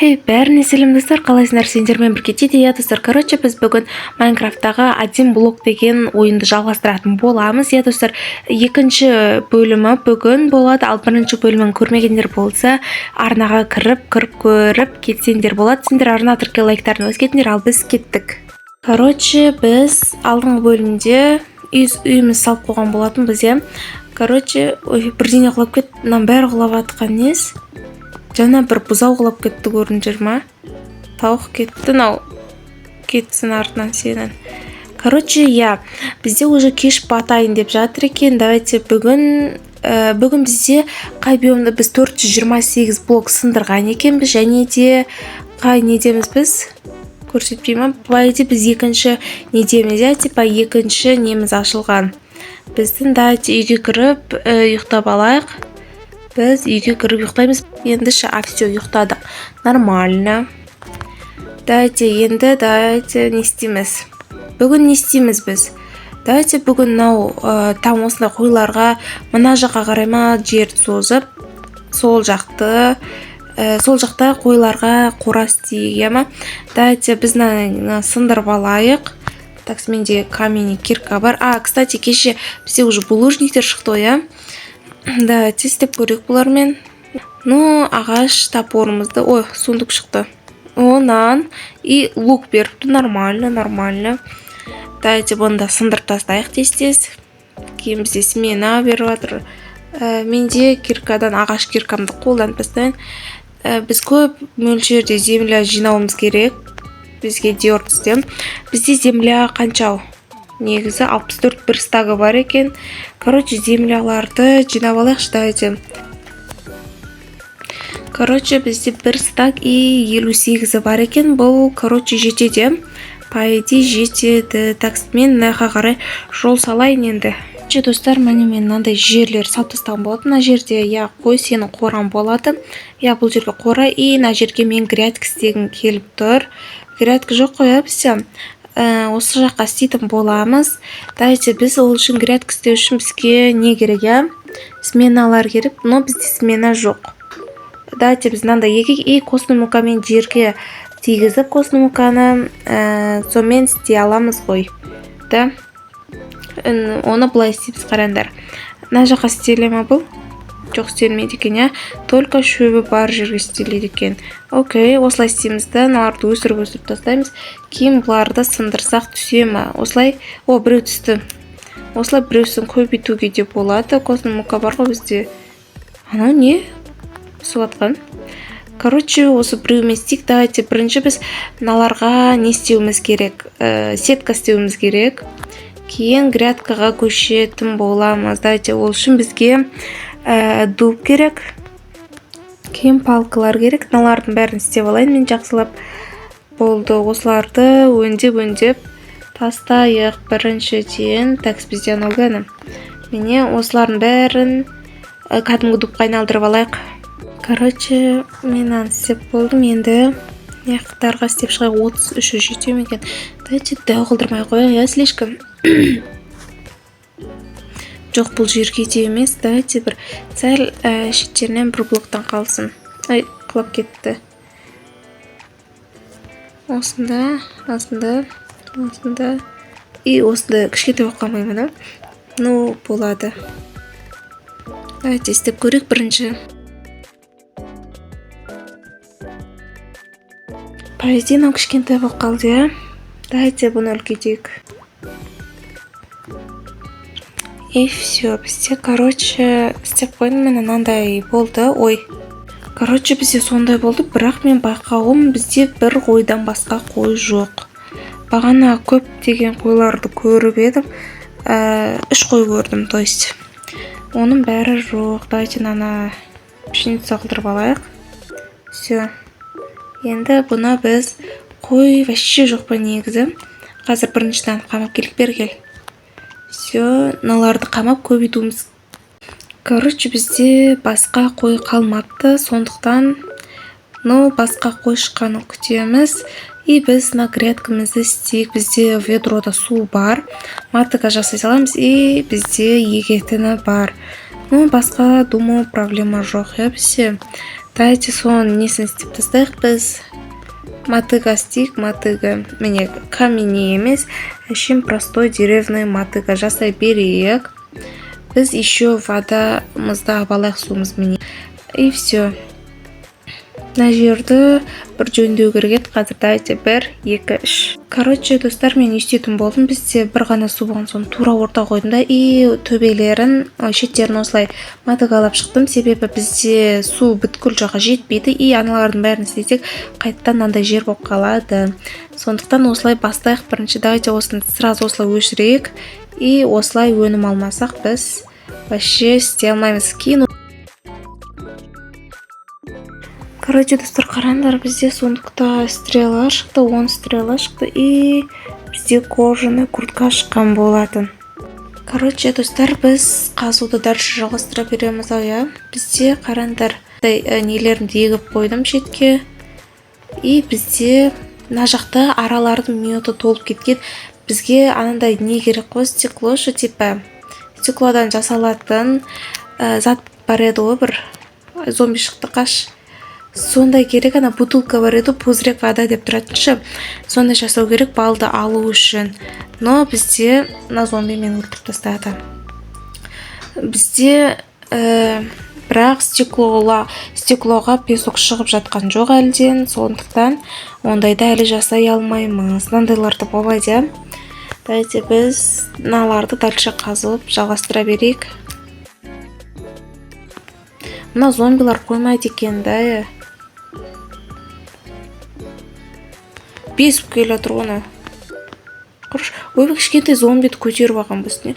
Хей, бәріне сәлем, достар! Қалайсыңдар? Сендермен бірге Тиди. Иә, достар, короче, біз бүгін Майнкрафттағы «Один блок» деген ойынды жалғастыратын боламыз. Иә, достар, екінші бөлімі бүгін болады. Ал бірінші бөлімін көрмегендер болса, арнаға кіріп көріп кетсеңдер болады. Сендер арна тіркел, лайктарын өз кетіңдер, ал біз кеттік. Короче, біз алдыңғы бөлімде үйіміз салып қойған болатынбыз, иә. Короче, ой, бірдеңе құлап кетті. Мынаның бәрі құлап жатқан несі? Жаңа бір бұзау құлап кетті, көрдіңдер ма? Тауық кетті, мынау кетсін артынан сенің. Короче, иә, бізде уже кеш батайын деп жатыр екен. Давайте бүгін бізде қай биомда? Біз 428 блок сындырған екенбіз. Және де қай недеміз біз, көрсетпей ма? По идее, біз екінші недеміз, иә, типа екінші неміз ашылған біздің. Давайте үйге кіріп, ұйықтап алайық. Біз үйге кіріп ұйықтаймыз енді ше. А, все, ұйықтадық, нормально. Давайте енді, давайте не істейміз бүгін, не істейміз біз? Давайте бүгін мынау там осындай қойларға мына жаққа қарай ма жерді созып, сол жақты, сол жақта қойларға қора істейік, иә ма? Давайте біз мынаны сындырып алайық. Так, менде каменный кирка бар. А, кстати, кеше бізде уже булыжниктер шықты ғой, иә. Давайте істеп көрейік бұлармен. Ну, ағаш топорымызды. Ой, сундук шықты. О, нан и лук беріпті. Нормально, нормально. Давайте бұны да сындырып тастайық тез тез. Кейін бізде семена беріп жатыр. Менде киркадан ағаш киркамды қолданып тастайын. Біз көп мөлшерде земля жинауымыз керек бізге диорт істеу. Бізде земля қанша негізі? 64 бір стагы бар екен. Короче, земляларды жинап алайықшы. Давайте. Короче, бізде бір стак и 58-і бар екен. Бұл, короче, жетеді, по идее, жетеді. Так, мен мына жаққа қарай жол салайын енді. Короче, достар, міне, мен мынандай жерлер салып тастаған болатын мына жерде, иә. Қой, сенің қораң болады, иә, бұл жерге қора. И мына жерге мен грядка істегім келіп тұр. Грядка жоқ қой, иә, бізде. Осы жаққа істейтін боламыз. Давайте біз ол үшін, грядка істеу үшін бізге не керек, иә? Семеналар керек, но бізде семена жоқ. Давайте біз мынандай егейік и костный мукамен жерге тигізіп, костный муканы, сонымен істей аламыз ғой да. Оны былай істейміз, қараңдар. Мына жаққа істеле ма бұл? Жоқ, істелмейді екен, иә, только шөбі бар жерге істеледі екен. Окей, осылай істейміз да, мыналарды өсіріп өсіріп тастаймыз. Кейін бұларды сындырсақ, түсе ма осылай? О, біреу түсті. Осылай біреусін көбейтуге де болады. Костный мука бар ғой бізде. Анау не түсіп жатқан? Короче, осы біреумен істейік. Давайте бірінші біз мыналарға не істеуіміз керек? Сетка істеуіміз керек, кейін грядкаға көшетін боламыз. Давайте ол үшін бізге дуб керек, кейін палкалар керек. Мыналардың бәрін істеп алайын мен жақсылап. Болды, осыларды өңдеп өңдеп тастайық біріншіден. Так, бізде анау кәні, міне, осылардың бәрін кәдімгі дубқа айналдырып алайық. Короче, мен мынаны істеп болдым. Енді мына жақтарға істеп шығайық. 33-і жете ме екен? Давайте дәу қылдырмай ақ қояйық, иә, слишком. Жоқ, бұл жерге де емес. Давайте бір сәл шеттерінен бір блоктан қалсын. Ай, құлап кетті. Осында, осында, осында и осында. Кішкентай болып қалмай ма? Ну, болады. Давайте істеп көрейік бірінші. По идее, мынау кішкентай болып қалды, иә. Давайте бұны үлкейтейік. И все, бізде, короче, істеп қойдым. Міне, мынандай болды. Ой, короче, бізде сондай болды. Бірақ мен байқауым, бізде бір қойдан басқа қой жоқ. Бағана көптеген қойларды көріп едім, үш қой көрдім, то есть оның бәрі жоқ. Давайте мынаны пшеница қылдырып алайық. Все, енді бұны біз, қой вообще жоқ па негізі? Қазір біріншіден қамап келіп, бері кел. Все, мыналарды қамап көбейтуіміз. Короче, бізде басқа қой қалмапты, сондықтан, ну, басқа қой шыққанын күтеміз. И біз мына грядкамызды істейік. Бізде ведрода су бар, мотыга жасай саламыз. И бізде егетіні бар. Ну, басқа, думаю, проблема жоқ, иә, бізде. Давайте соның несін істеп тастайық біз. Мотыга істейік, мотыга. Міне, каменный емес, әшейін простой деревный мотыга жасай берейік. Біз еще водамызды алып алайық, суымыз, міне. И все. Мына жерді бір жөндеу керек еді қазір. Давайте бір, екі, үш. Короче, достар, мен өйстетін болдым. Бізде бір ғана су болған соң тура орта қойдым да, и төбелерін, ой, шеттерін осылай мотыгалап шықтым, себебі бізде су бүткіл жаққа жетпейді, и аналардың бәрін істесек, қайтадан мынандай жер болып қалады. Сондықтан осылай бастайық бірінші. Давайте осыны сразу осылай өшірейік, и осылай өнім алмасақ, біз вообще істей алмаймыз кейін. Короче, достар, қараңдар, бізде сундукта стрела шықты, 10 стрела шықты, и бізде кожаный куртка шыққан болатын. Короче, достар, біз қазуды дальше жалғастыра береміз ау, иә. Бізде, қараңдар, нелерімді егіп қойдым шетке, и бізде мына жақта аралардың меді толып кеткен. Бізге анандай не керек қой, стекло ше, типа стеклодан жасалатын зат бар еді ғой бір. Зомби шықты, қаш. Сондай керек. Ана бутылка бар еді, пузырек вода деп тұратын ше, сондай жасау керек балды алу үшін. Но бізде мына зомби мені өлтіріп тастады. Бізде бірақ стеклоға песок шығып жатқан жоқ әлден, сондықтан ондайды әлі жасай алмаймыз. Мынандайларды болмайды, иә. Давайте біз мыналарды дальше қазып жалғастыра берейік. Мына зомбилар қоймайды екен да, иә. Бесіп келе жатыр ғой анау. Құрыш, ойбай, кішкентай зомбиді көтеріп алған үстіне.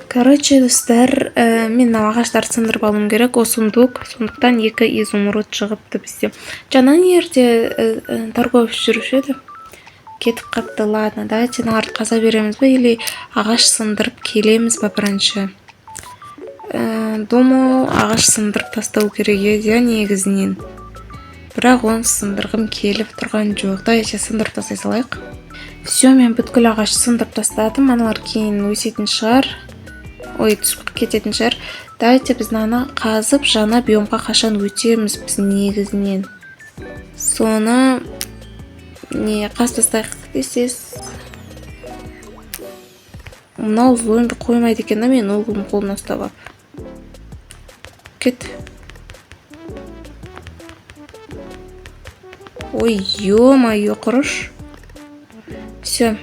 Короче, достар, мен мына ағаштарды сындырып алуым керек. О, сундук. Сондықтан екі изумруд шығыпты бізде. Жаңа ана жерде торговец жүруші еді, кетіп қапты. Ладно, давайте мыналарды қаза береміз ба или ағаш сындырып келеміз ба бірінші? Думаю, ағаш сындырып тастау керек еді, иә, негізінен, бірақ оны сындырғым келіп тұрған жоқ. Давайте сындырып тастай салайық. Все, мен бүткіл ағаш сындырып тастадым. Аналар кейін өсетін шығар, ой, түсіп кететін шығар. Давайте біз мынаны қазып, жаңа биомға қашан өтеміз біз негізінен, соны не қазып тастайық десез. Мынау зомби қоймайды екен да, мен углым қолына ұстап алып кет. Ой, ё-моё, құрыш. Все.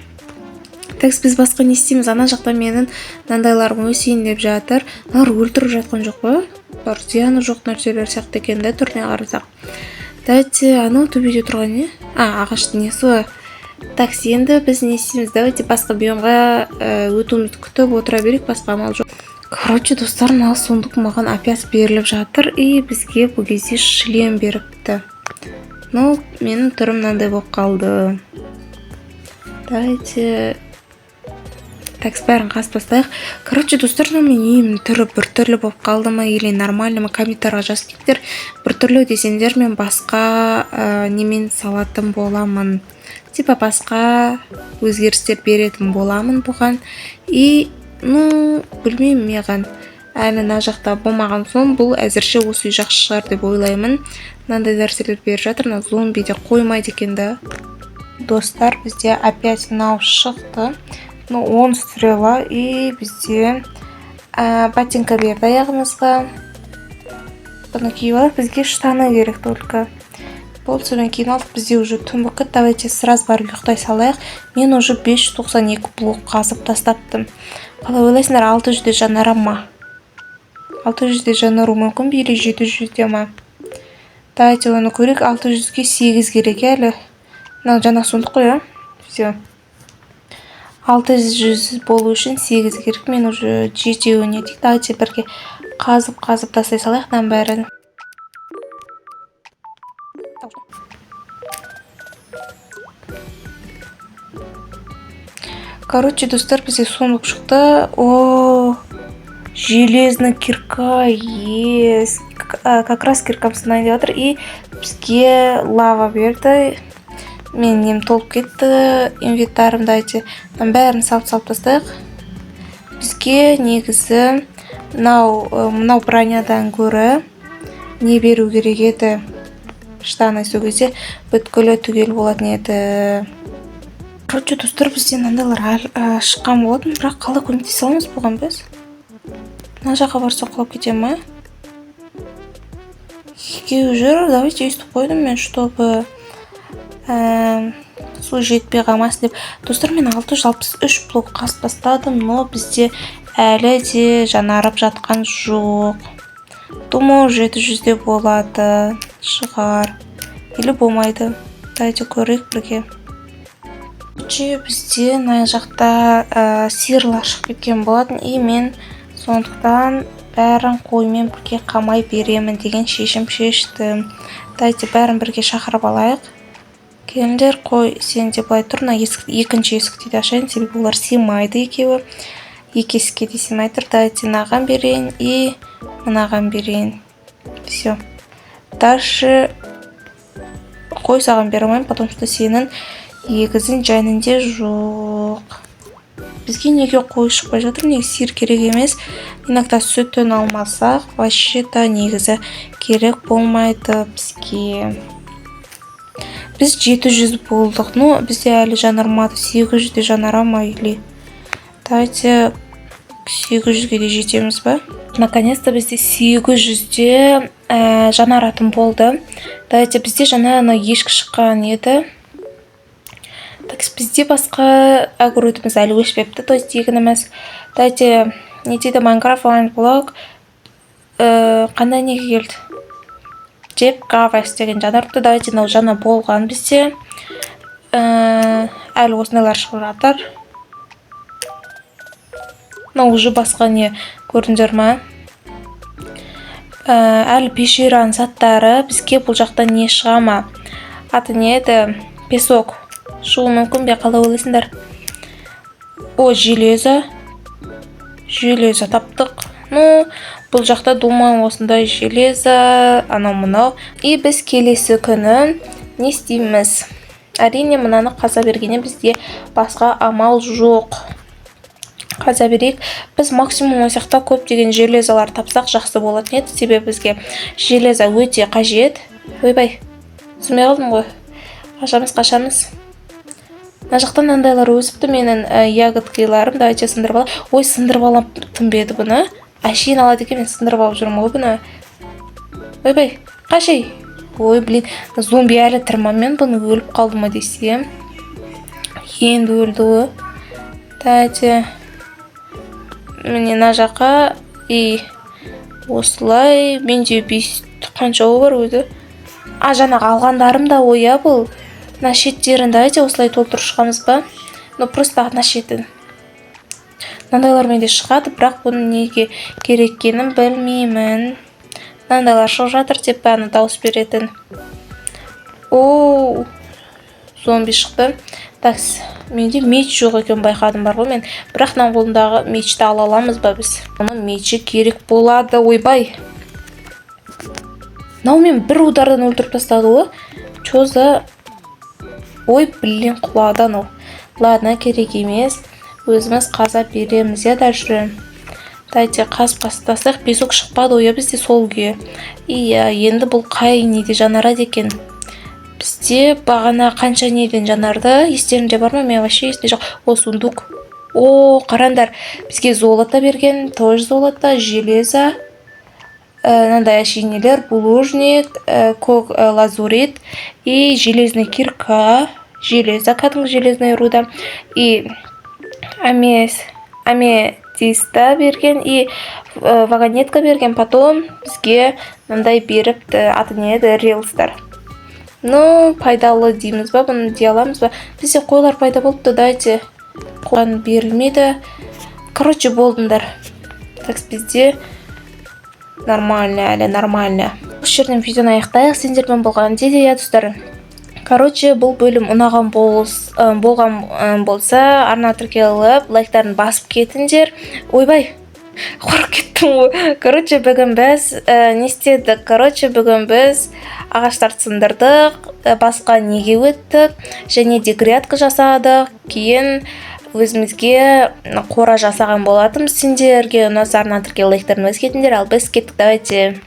Так, біз басқа не істейміз? Ана жақта менің мынандайларым өсейін деп жатыр. Мыналар өлтіріп жатқан жоқ па? Бар, зияны жоқ нәрселер сияқты екен да, түріне қарасақ. Давайте анау төбеде тұрған не? А, ағаштың несі ғой. Так, енді біз не істейміз? Давайте басқа биомға өтуімізді күтіп отыра берейік, басқа амал жоқ. Короче, достар, мына сундук маған опять беріліп жатыр, и бізге бұл кезде шлем беріпті. Ну, менің түрім мынандай болып қалды. Давайте так, бәрін қазып тастайық. Короче, достар, мына менің үйімнің түрі біртүрлі болып қалды ма или нормально ма, комментарийға жазып кетіңдер. Біртүрлі десеңдер, мен басқа немен салатын боламын, типа басқа өзгерістер беретін боламын бұған. И ну, білмеймін, маған әлі мына жақта болмаған соң, бұл әзірше осы үй жақсы шығар деп ойлаймын. Мынандай нәрселер беріп жатыр. Мына зомби де қоймайды екен да. Достар, бізде опять мынау шықты, ну, 10 стрела, и бізде ботинка берді аяғымызға. Бұны киіп алайық, бізге штаны керек только. Болды, сонымен киіп алдық. Бізде уже түн болып кетті. Давайте сразу барып ұйықтай салайық. Мен уже 592 блок қазып тастаптым. Қалай ойлайсыңдар, 600-де жанара ма? 600-де жанару мүмкін бе или 700-де ма? Давайте оны көрейік. 600-ге 8 керек әлі. Мынау жаңа сундук қой, иә. Все, 600 болу үшін 8 керек. Мен уже жетеуіне дейік. Давайте бірге қазып қазып тастай салайық мынаның бәрін. Короче, достар, бізде сундук шықты. О, железный кирка есть. Как раз киркам сынайын деп жатыр, и бізге лава берді. Менің нем толып кетті, инвентарым. Давайте мынаның бәрін салып салып тастайық. Бізге негізі мынау бронядан гөрі Не беру керек еді? Штаны. Сол кезде бүткілі түгел болатын еді. Короче, достар, бізде мынандайлар шыққан болатын, бірақ қалай көмектесе аламыз бұған біз? Мына жаққа барсақ, құлап кете ма? Екеуі жүр. Давайте өйстіп қойдым мен, чтобы су жетпей қалмасын деп. Достар, мен 663 блок қазып тастадым, но бізде әлі де жанарып жатқан жоқ. Думаю, 700-де болады шығар или болмайды. Давайте көрейік бірге. Короче, бізде мына жақта сиырлар шығып кеткен болатын, и мен сондықтан бәрін қоймен бірге қамай беремін деген шешім шештім. Давайте бәрін бірге шақырып алайық. Келіңдер, қой, сен де былай тұр. Мына есік, екінші есікті де ашайын, себебі олар сыймайды екеуі, екі есікке де сыймай тұр. Давайте мынаған берейін и мынаған берейін. Все, дальше қой, саған бере алмаймын, потому что сенің егізің жанында жоқ. Бізге неге қой шықпай жатыр? Неге сиыр керек емес? Иногда сүтін алмасақ, вообще то негізі керек болмайды бізге. Біз 700 болдық, но бізде әлі жанармады. 800-де жанара ма? Или давайте 800-ге де жетеміз ба? Наконец-то бізде 800-де жанаратын болды. Давайте, бізде жаңа ана ешкі шыққан еді. Так, бізде басқа огородымыз әлі өшпепті, то есть егініміз. Давайте, не дейді? Майнкрафт онлайн блог қандай неге келді деп, гавайс деген жанарыпты. Давайте, мынау жаңа болған бізде. Әлі осындайлар шығып жатыр. Мынау уже басқа не, көрдіңдер ма? Әлі пещераның заттары. Бізге бұл жақта не шыға ма, аты не еді, песок шығуы мүмкін бе, қалай ойлайсыңдар? О, железо, железо таптық. Ну, бұл жақта, думаю, осындай железо, анау мынау. И біз келесі күні не істейміз? Әрине, мынаны қаза бергеннен бізде басқа амал жоқ. Қаза берейік. Біз максимум осы жақта көптеген железалар тапсақ, жақсы болатын еді, себебі бізге железо өте қажет. Ойбай, түсінбей қалдым ғой. Қашамыз, қашамыз. Мына жақта мынандайлар өсіпті, менің ягодкиларым. Давайте сындырып алайық. Ой, сындырып алатын ба еді бұны? Әшейін алады екен, мен сындырып алып жүрмін ғой бұны. Ойбай, қаш, ей! Ой, блин, зомби әлі тірі ма? Мен бұны өліп қалды ма десем, енді өлді ғой. Давайте міне мына жаққа и осылай. Менде бес қанша бар өзі? А, жаңағы алғандарым да ғой, иә. Бұл мына шеттерін давайте осылай толтырып шығамыз ба? Ну, просто мына шетін. Мынандайлар менде шығады, бірақ бұның неге керек екенін білмеймін. Мынандайлар шығып жатыр деп, ана дауыс беретін. О, зомби шықты. Так, менде меч жоқ екен, байқадым бар ғой мен. Бірақ мына қолындағы мечті ала аламыз ба біз? Оның мечі керек болады. Ойбай, мынау мен бір удардан өлтіріп тастады ғой. Че за? Ой, блин, құлады анау. Ладно, керек емес, өзіміз қаза береміз, иә. Дальше давайте қазып тастасақ. Песок шықпады ғой, иә, бізде сол күйі. Иә, енді бұл қай неде жанарады екен? Бізде бағана қанша неден жанарды, естеріңде бар ма? Мен вообще есімде жоқ. О, сундук! О, қараңдар, бізге золото берген, тоже золото, железо, мынандай әшейінелер, булыжник, көк лазурит и железный кирка, железо, кәдімгі железная руда и аметиста берген и вагонетка берген. Потом бізге мындай беріпті, аты не еді, рельстар. Ну, пайдалы дейміз ба, бұны дей аламыз ба? Бізде қойлар пайда болыпты. Давайте, қоған берілмейді. Короче, болдыңдар. Так, бізде нормально, әлі нормально. Осы жерден видеоны аяқтайық. Сендермен болған Диди, иә, достар. Короче, бұл бөлім ұнаған болған болса, арна тіркеліп, лайктарын басып кетіңдер. Ойбай, қорқып кеттім ғой. Короче, бүгін біз не істедік? Короче, бүгін біз ағаштарды сындырдық, басқа неге өттік және де грядка жасадық, кейін өзімізге қора жасаған болатынбыз. Сендерге ұнаса, арна тіркеліп, лайктарын басып кетіңдер. Ал біз кеттік, давайте.